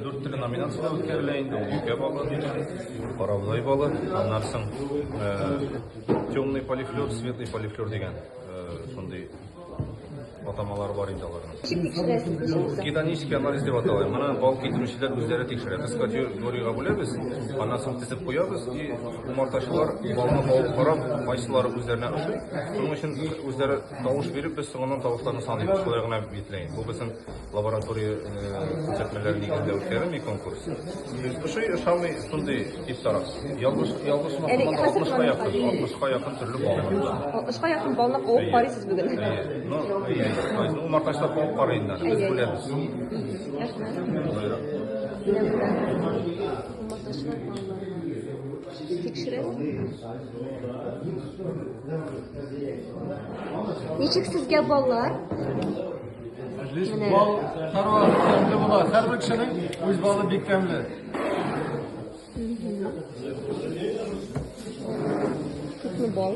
Дүрт төрле номинациядә үткәрелә инде. Ул юкә балы дигән, карабодай балы, аннан соң темный полифлер, светлый полифлер дигән шундый атамалары бар инде аларның. Ничек тикшерәсез? Ничек уза? Гедонический анализ дип атала. Моны бал китерүчеләр үзләре тикшерә. Без категориягә бүләбез, аннан соң тезеп куябыз и умартачылар балны алып карап, кайсылары үзләренә ошый. Шуның өчен үзләре тавыш биреп, без соңыннан тавышларны саныйбыз. Шулай гына билгеләйм. Бу безнең лаборатория күрсәтмәләре нигезендә үткәрелми конкурс. Ошый, ошамый, шундый тиз тарап. Ялгыш, Әле ялгышмасам, хәзер 60-ка якын, 60-ка якын төрле бал бар. 60-ка якын балны кабып карыйсыз бүген. Әйе. Ну, әйе. Ну, умартачылар кабып карый инде аны, без бүләбез. Рәхмәт. Менә монда умартачылар балларны тикшерә. Ничек сезгә баллар? Менә. Бал һәрвакыт тәмле була. Һәрбер кешенең үз балы бик тәмле. Күпме бал?